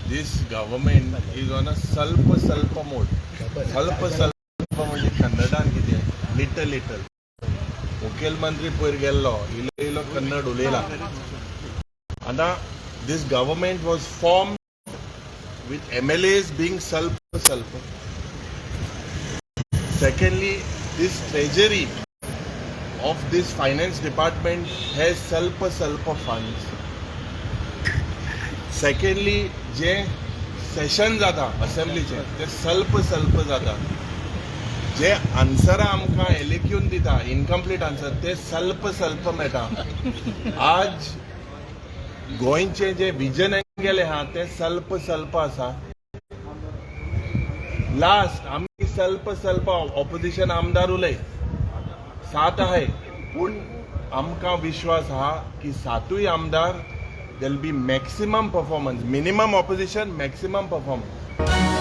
This government is on a ಸ್ವಲ್ಪ ಸ್ವಲ್ಪ mode. ಸ್ವಲ್ಪ ಸ್ವಲ್ಪ म्हणजे कन्नडान कितें, लिटल लिटल. मुखेलमंत्री पयर गेल्लो, इलो इलो कन्नड उलयला. आतां this government was formed with MLAs being ಸ್ವಲ್ಪ ಸ್ವಲ್ಪ. Secondly, this treasury of this finance department has ಸ್ವಲ್ಪ ಸ್ವಲ್ಪ funds. Secondly, जे सेशन जाता असेंब्लीचे, ते स्वल्प स्वल्प जाता. जे आन्सरां आमकां एलेक्यून दिता, इनकम्प्लीट आन्सर, ते स्वल्प स्वल्प मेळटा. आज गोंयचे जे विजन गेले आहा, ते स्वल्प स्वल्प आसा. लास्ट आमी स्वल्प स्वल्प ऑपोजिशन आमदार उलय सात आहाय, पूण आमकां विश्वास आहा की सातूय आमदार, there'll be maximum performance. Minimum opposition, maximum performance.